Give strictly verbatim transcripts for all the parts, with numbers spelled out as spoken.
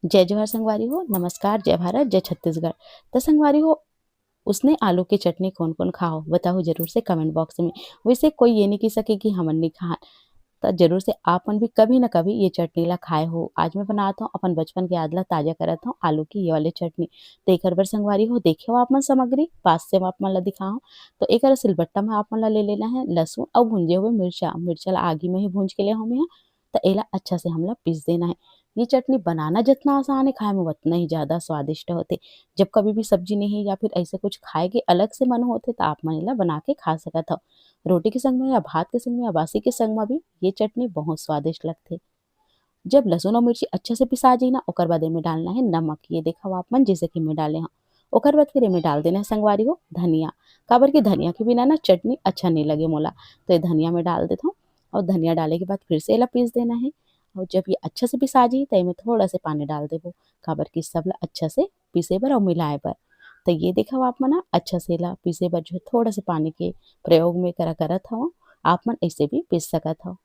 जय जोहार संगवारी हो, नमस्कार, जय भारत, जय छत्तीसगढ़। त संगवारी हो, उसने आलू के चटनी कोन कोन खाओ, बताओ जरूर से कमेंट बॉक्स में। वैसे कोई ये नहीं कह सके कि हमन नहीं खान, त जरूर से आप मन भी कभी ना कभी ये चटनी ला खाए हो। आज मैं बनात हूँ, अपन बचपन के याद ला ताजा करत हूँ, आलू की ये वाले चटनी। तो एक बार संगवारी हो, देखे हो आप मन सामग्री, पास से मैं आप मन ला दिखाऊँ। तो एक सिलबट्टा में आप मन ला ले लेना है लहसुन और भुंजे हुए मिर्चा। मिर्चा ला आगी में ही भूंज के ले हूँ मैं। त एला अच्छा से हमला पीस देना है। ये चटनी बनाना जितना आसान है, खाए में उतना ही ज्यादा स्वादिष्ट होथे। जब कभी भी सब्जी नहीं या फिर ऐसे कुछ खाए के अलग से मन होथे, त आप मन एला बना के खा सकत हव। रोटी के संग में या भात के संग में या बासी के संग में भी ये चटनी बहुत स्वादिष्ट लगथे। जब लहसुन और मिर्ची अच्छा से पिसा जाही ना, ओकर बाद एमे डालना है नमक। ये देखव आप मन, जैसे कि मैं डाले हूँ। ओकर बाद फिर एमे डाल देना है संगवारी हो धनिया, काबर कि धनिया के बिना ना चटनी अच्छा नहीं लगे मोला। तो ये धनिया में डाल देता हूँ और धनिया डाले के बाद फिर से एला पीस देना है। और जब ये अच्छा से पिसा जाही, त एमे थोड़ा से पानी डाल देबो, काबर कि सब ला अच्छा से पीसे बर और मिलाए बर। तो ये देखव आप मन ह, अच्छा से एला पीसे बर जो है थोड़ा से पानी के प्रयोग में करा करत हव, आप मन ऐसे भी पीस सकत हव।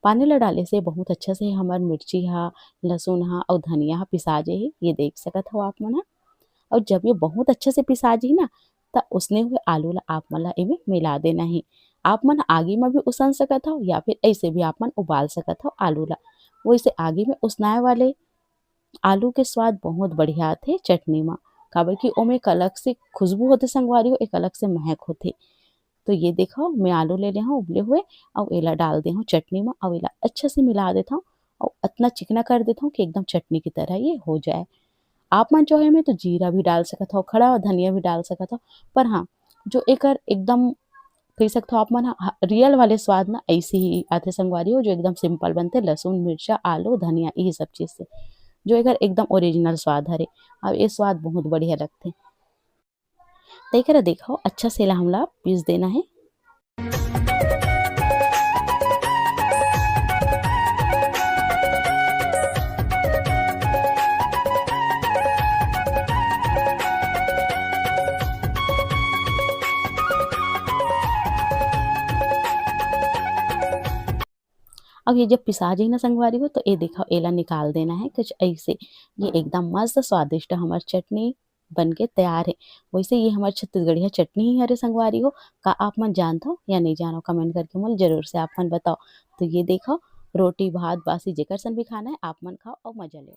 पानी ला डाले से बहुत अच्छा से हमर मिर्ची हा, लहसुन हा और धनिया हा पिसा जाही, ये देख सकत हव आप मन ह। और जब ये बहुत अच्छा से पिसा जाही ना, त उसने हुए आलू ला आप मन ला एमे मिला देना ही। आप मन आगी में भी उसन सकत हव या फिर ऐसे भी आप मन उबाल सकत हव आलू ला। वैसे आगी में उसनाए वाले आलू के स्वाद बहुत बढ़िया आथे चटनी मा, काबर कि ओमे एक अलग से खुशबू होथे संगवारी हो, एक अलग से महक होथे। तो ये देखव, मैं आलू ले ले हूँ उबले हुए, और एला डाल दे हूँ चटनी मा, और एला अच्छा से मिला देता हूँ और इतना चिकना कर देता हूँ कि एकदम चटनी की तरह ये हो जाए। आप मन चाहे में तो जीरा भी डाल सकत हव, खड़ा धनिया भी डाल सकत हव, पर हाँ, जो एकर एकदम कह सकत हव आप मन ह, रियल वाले स्वाद ना ऐसे ही आथे संगवारी हो, जो एकदम सिंपल बनथे, लहसुन, मिर्चा, आलू, धनिया, यही सब चीज से, जो एकर एकदम ओरिजिनल स्वाद हरे। अब ये स्वाद बहुत बढ़िया लगथे। त एकरा देखव, अच्छा से ला हमला पीस देना है। अब ये जब पिसा जाही ना संगवारी हो, तो ये देखव, एला निकाल देना है कुछ ऐसे। ये एकदम मस्त स्वादिष्ट हमर चटनी बन के तैयार है। वैसे ये हमर छत्तीसगढ़िया चटनी ही हरे संगवारी हो। का आप मन जानत हव या नहीं जानो, कमेंट करके मोला जरूर से आप मन बताओ। तो ये देखव, रोटी भात बासी जेकर सन भी खाना है, आप मन खाओ और मजा लो।